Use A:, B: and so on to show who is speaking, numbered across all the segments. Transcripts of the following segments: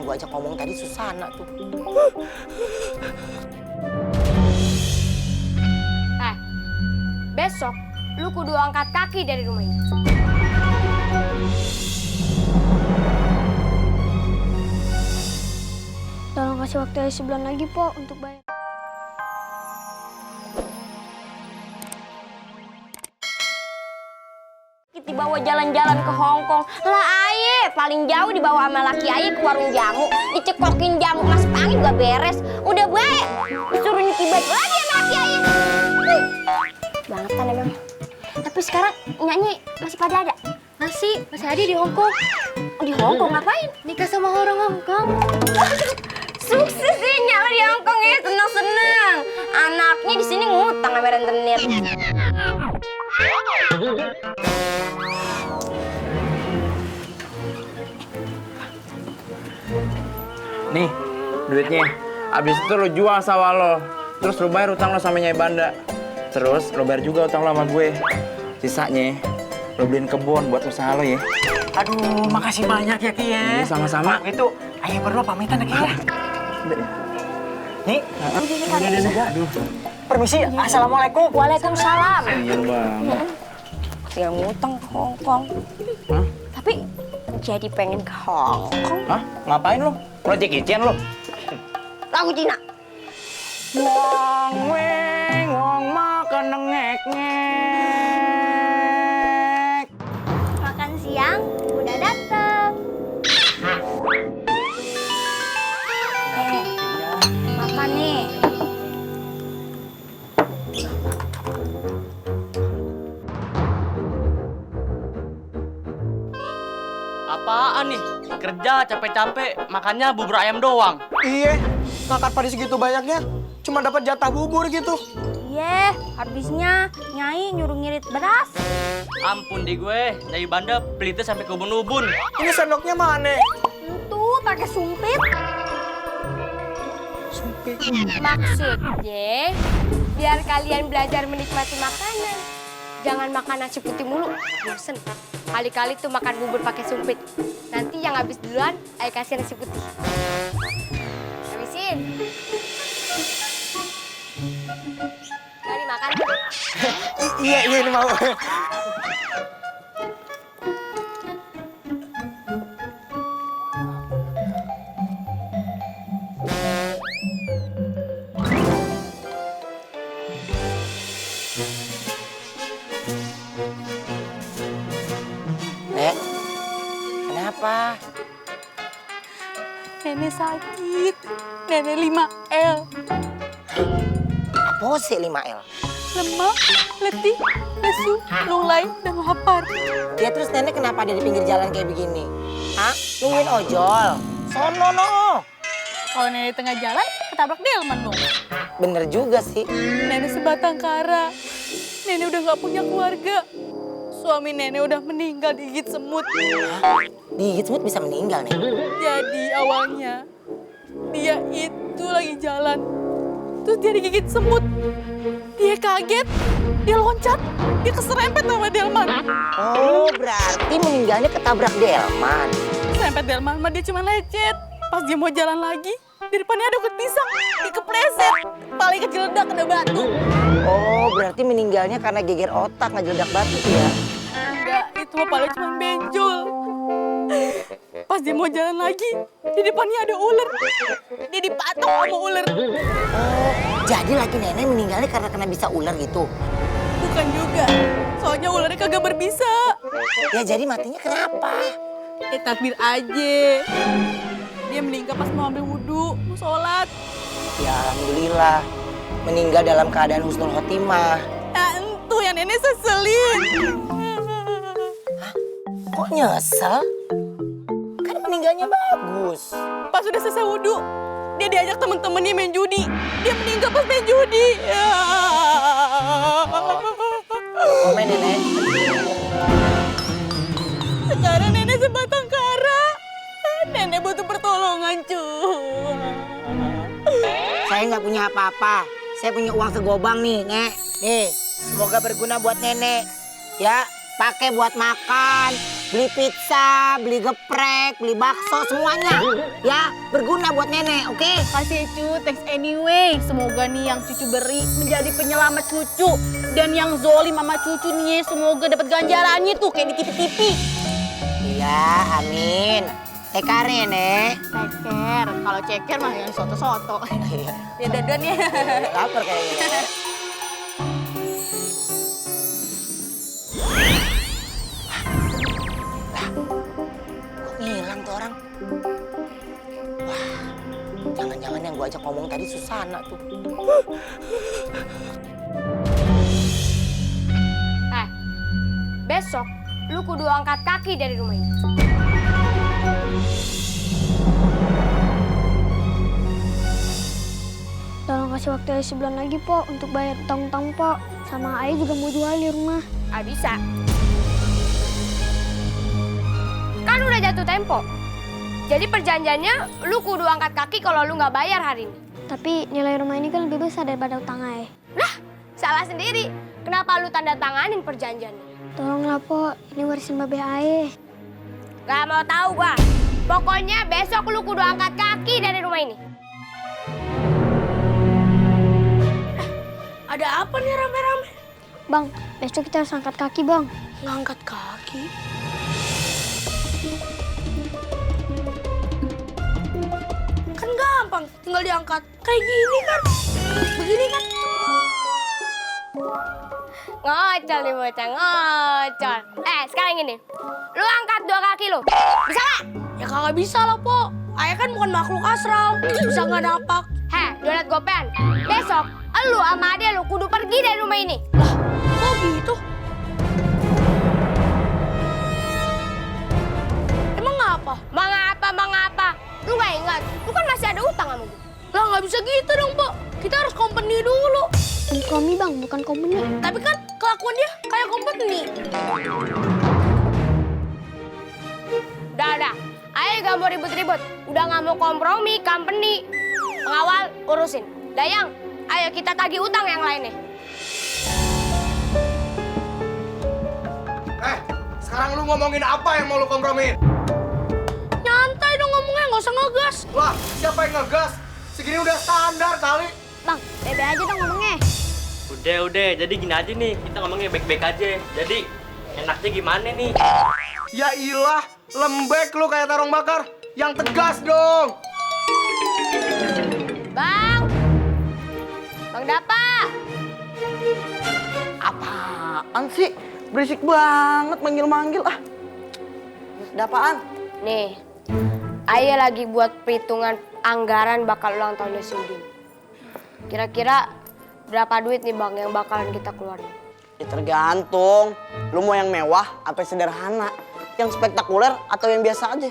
A: gua ajak ngomong tadi Susana tuh.
B: Besok lu kudu angkat kaki dari rumah ini. Tolong kasih waktu sebulan lagi, Po, untuk bayar. Dibawa jalan-jalan ke Hongkong. Lah aye, paling jauh dibawa sama laki aye ke warung jamu. Dicekokin jamu mas pangit gak beres. Udah baik, disuruh nyuci baju lagi sama laki aye. Bangetan emang. Tapi sekarang nyanyi masih pada ada? Masih ada di Hongkong. Di Hongkong ngapain? Nikah sama orang Hongkong. Sukses sih nyala di Hongkong ya, senang-senang. Anaknya di sini ngutang sama rentenir.
C: Nih, duitnya. Abis itu lo jual sawah lo. Terus lo bayar utang lo sama Nyai Banda. Terus lo bayar juga utang lo sama gue. Sisanya lo beliin kebun buat usaha lo ya.
D: Aduh, makasih banyak ya Ki ya.
C: Sama-sama.
D: Kalau gitu, ayo berdua pamitan ya Ki ya. Nih,
C: Aduh.
D: permisi. Assalamualaikum.
B: Waalaikumsalam.
C: Iya banget.
B: Tinggal ngutang ke Hongkong.
C: Hah?
B: Tapi jadi pengen ke Hongkong.
C: Hah? Ngapain lo? Project Kitchen lo?
B: Lagu Cina.
C: Wong weng, wong makan ngek-ngek.
B: Makan siang udah dateng. Makan nih.
E: Apaan nih? Kerja capek-capek, makannya bubur ayam doang.
D: Iya, ngangkat pada segitu banyaknya, cuma dapat jatah bubur gitu.
B: Iya, habisnya Nyai nyuruh ngirit beras.
E: Ampun di gue, Nyai Banda pelitnya sampai ke ubun-ubun.
D: Ini sendoknya mana?
B: Itu pakai sumpit.
D: Sumpit.
B: Maksudnya, biar kalian belajar menikmati makanan. Jangan makan nasi putih mulu, bosen. Kali-kali tuh makan bubur pakai sumpit. Nanti yang habis duluan, ayo kasih nasi putih. Habisin. Mari makan.
D: Iya, ini mau.
A: Nek, kenapa?
F: Nenek sakit. Nenek 5L.
A: Apa sih 5L?
F: Lemah, letih, lesu, lulai, dan lapar.
A: Ya terus nenek kenapa ada di pinggir jalan kayak begini? Hah? Nungguin ojol? Sono no.
F: Kalau nenek di tengah jalan, ketabrak delman dong.
A: Bener juga sih.
F: Nenek sebatang kara. Nenek udah gak punya keluarga. Suami nenek udah meninggal digigit semut.
A: Digigit semut bisa meninggal nih.
F: Jadi awalnya, dia itu lagi jalan. Terus dia digigit semut. Dia kaget, dia loncat, dia keserempet sama delman.
A: Oh, berarti meninggalnya ketabrak delman.
F: Serempet delman mah dia cuma lecet. Pas dia mau jalan lagi, di depannya ada uket pisang, dikepleset. Paling keceledak kena batu.
A: Oh, berarti meninggalnya karena geger otak ngejeledak batu ya?
F: Enggak, itu mah paling cuma benjol. Pas dia mau jalan lagi, di depannya ada ular. Dia dipatok sama ular.
A: Oh, jadi lagi nenek meninggalnya karena kena bisa ular gitu?
F: Bukan juga, soalnya ularnya kagak berbisa.
A: Ya jadi matinya kenapa?
F: Takdir aja. Dia meninggal pas mau ambil wudhu, mau sholat.
A: Ya alhamdulillah, meninggal dalam keadaan husnul khotimah.
F: Nah, itu yang nenek seselin.
A: Kok nyesel? Kan meninggalnya bagus.
F: Pas udah selesai wudhu, dia diajak temen-temennya main judi. Dia meninggal pas main judi.
A: Komen nenek.
F: Sekarang nenek sebatang kara. Nenek butuh pertolongan, cuy.
A: Saya nggak punya apa-apa. Saya punya uang segobang nih, Nek. Nih, semoga berguna buat nenek. Ya, pakai buat makan, Beli pizza, beli geprek, beli bakso, semuanya. Ya, berguna buat nenek, oke?
F: Kasih cu, thanks anyway. Semoga nih yang cucu beri menjadi penyelamat cucu. Dan yang zolim sama cucu nih semoga dapat ganjarannya tuh kayak di TV-TV.
A: Iya, amin. Tekare, Nek.
F: Ceker, kalau ceker mah yang soto-soto. Ya dadan ya.
A: Lapar kayaknya. Kok ngilang tuh orang? Wah, jangan-jangan yang gua ajak ngomong tadi Susana tuh.
B: Besok lu kudu angkat kaki dari rumah ini.
G: Tolong kasih waktu Ayah sebulan lagi, Po, untuk bayar utang-utang, Po. Sama Ayah juga mau jual di rumah.
B: Ah, bisa. Kan udah jatuh tempo. Jadi perjanjiannya lu kudu angkat kaki kalau lu nggak bayar hari ini.
G: Tapi nilai rumah ini kan lebih besar daripada utang Ayah.
B: Lah, salah sendiri. Kenapa lu tanda tanganin perjanjiannya?
G: Tolonglah, Po. Ini warisan Babe Ayah.
B: Gak mau tahu gua. Pokoknya besok lu kudu angkat kaki dari rumah ini.
F: Ada apa nih rame-rame?
G: Bang, besok kita harus angkat kaki, Bang.
F: Ngangkat kaki? Kan gampang, tinggal diangkat. Kayak gini kan? Begini kan?
B: Ngocol nih bocah, ngocol. Sekarang gini. Lu angkat 2 kaki lu. Bisa gak?
F: Ya kagak bisa lah, Po. Ayah kan bukan makhluk astral. Bisa nggak napak.
B: Donat gopean. Besok, lu sama adek lu kudu pergi dari rumah ini.
F: Lah, kok gitu? Emang ngapa?
B: Mengapa? Lu gak ingat? Lu kan masih ada utang sama gue.
F: Lah nggak bisa gitu dong, Po. Kita harus company dulu.
G: Kompromi, Bang, bukan company.
F: Tapi kan kelakuan dia kayak company.
B: Udah. Ayo gak mau ribut-ribut. Udah gak mau kompromi, company. Pengawal, urusin. Dayang, ayo kita tagih utang yang lainnya.
D: Sekarang lu ngomongin apa yang mau lu kompromiin?
F: Nyantai dong ngomongnya, nggak usah ngegas.
D: Lah, siapa yang ngegas? Segini udah standar kali.
G: Bang, Bebe aja dong ngomongnya.
E: Udah, jadi gini aja nih, kita ngomongnya baik-baik aja. Jadi, enaknya gimana nih?
D: Ya ilah, lembek lu kayak tarung bakar. Yang tegas dong.
B: Bang Dapa.
D: Apaan sih? Berisik banget manggil-manggil ah. Dapaan?
B: Nih, Ayah lagi buat perhitungan anggaran bakal ulang tahunnya si Udin. Kira-kira berapa duit nih Bang yang bakalan kita keluarin?
H: Ya tergantung. Lu mau yang mewah apa yang sederhana? Yang spektakuler atau yang biasa aja?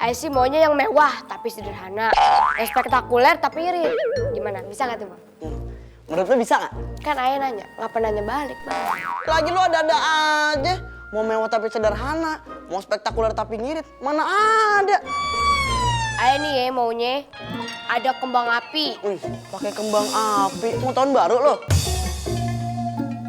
B: Ayah sih maunya yang mewah tapi sederhana. Yang spektakuler tapi irit. Gimana? Bisa nggak tuh Bang?
H: Menurut lu bisa nggak?
B: Kan Ayah nanya, ngapa nanya balik Bang?
H: Lagi lu ada-ada aja. Mau mewah tapi sederhana, mau spektakuler tapi ngirit. Mana ada?
B: Ayah nih ya maunya ada kembang api.
H: Wih, pakai kembang api. Mau tahun baru lo?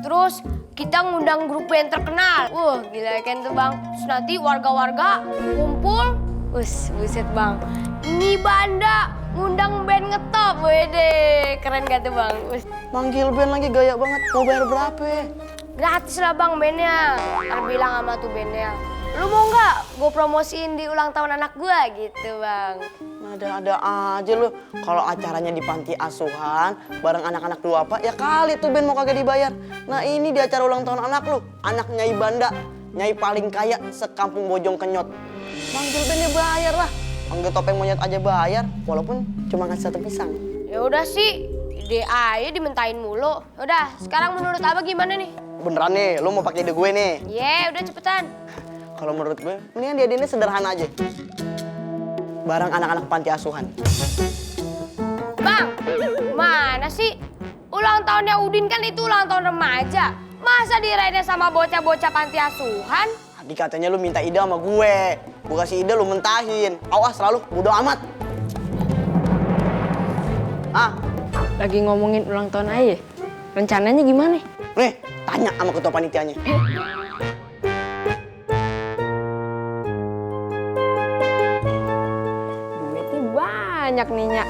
B: Terus kita ngundang grup band terkenal. Gila kan tuh Bang. Terus nanti warga-warga kumpul. Buset Bang. Ini Banda ngundang band ngetop. Wede, keren gak tuh Bang?
H: Manggil band lagi gaya banget. Mau bayar berapa?
B: Gratis lah Bang bandnya. Ntar bilang sama tuh bandnya. Lu mau nggak gue promosiin di ulang tahun anak gue gitu Bang?
H: Ada-ada aja lu. Kalau acaranya di panti asuhan, bareng anak-anak lu apa, ya kali tuh band mau kagak dibayar. Nah ini di acara ulang tahun anak lu, anak Nyai Banda, Nyai paling kaya sekampung Bojong Kenyot. Manggil bandnya bayar lah. Manggil topeng monyet aja bayar, walaupun cuma ngasih 1 pisang.
B: Ya udah sih, ide aja dimintain mulu. Udah, sekarang menurut Abah gimana nih?
H: Beneran nih, lu mau pakai ide gue nih.
B: Udah cepetan.
H: Kalau menurut gue, mendingan diadainnya sederhana aja. Bareng anak-anak panti asuhan.
B: Bang, mana sih? Ulang tahunnya Udin kan itu ulang tahun remaja. Masa dirayainnya sama bocah-bocah panti asuhan?
H: Tadi katanya lu minta ide sama gue. Gue kasih ide lu mentahin. Awas selalu, bodo amat.
F: Lagi ngomongin ulang tahun Ayah. Rencananya gimana?
H: Nih, tanya sama ketua panitianya.
F: banyak nih, Nya.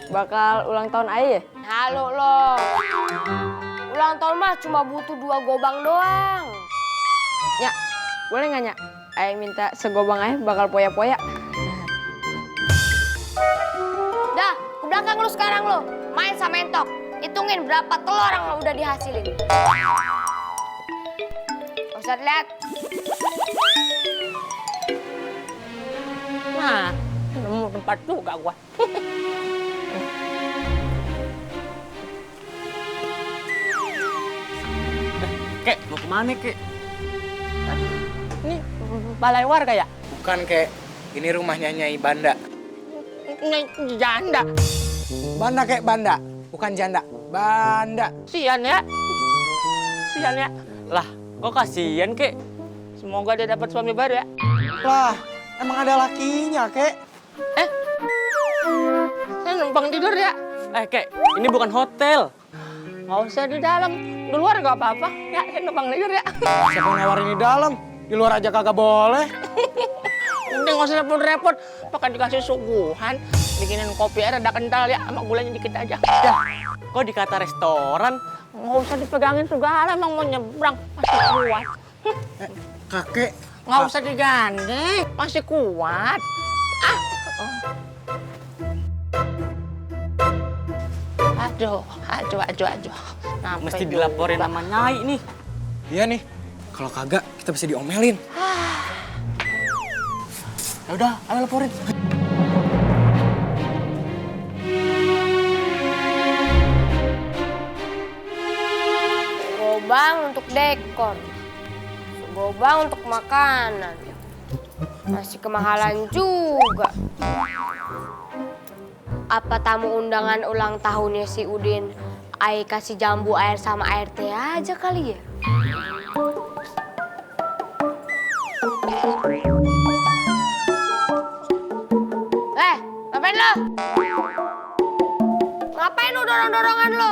F: Bakal ulang tahun Aye ya?
B: Halo lo. Ulang tahun mah cuma butuh 2 gobang doang.
F: Nya, boleh nggak, Nya? Aye minta segobang Aye bakal poya-poya.
B: Dah, ke belakang lu sekarang lo. Main sama entok. Hitungin berapa telur yang udah dihasilin. Ustaz lihat.
A: Nah, nemu tempat juga gua.
E: Kek, mau kemana kek?
A: Ini balai warga ya?
C: Bukan, Kek. Ini rumahnya Nyai Banda.
A: Ini janda.
C: Banda, Kek, Banda. Bukan janda. Banda.
A: Sian ya. Sian ya.
E: Lah, kok kasihan kek?
A: Semoga dia dapat suami baru ya.
D: Lah, emang ada lakinya, Kek.
A: Saya numpang tidur ya.
E: Kek, ini bukan hotel.
A: Nggak usah di dalam. Di luar nggak apa-apa. Ya, saya numpang tidur ya.
D: Siapa nawarin di dalam? Di luar aja kagak boleh.
A: Udah nggak usah repot-repot. Pakai dikasih suguhan. Bikinin kopi air ada kental ya. Sama gulanya dikit aja. Ya.
E: Kok dikata restoran?
A: Nggak usah dipegangin segala. Emang mau nyebrang. Masih kuat.
D: Kakek,
A: Nggak usah digandeng. Masih kuat. Aduh. Sampai
E: Mesti
A: juga.
E: dilaporin sama Nyai nih.
D: iya nih. Kalau kagak, kita bisa diomelin. Ya udah, ayo laporin.
B: Gobang untuk dekor. Gobang untuk makanan. Masih kemahalan juga. Apa tamu undangan ulang tahunnya si Udin Aye kasih jambu air sama air teh aja kali ya? Ngapain lo? Ngapain lo dorong-dorongan lo?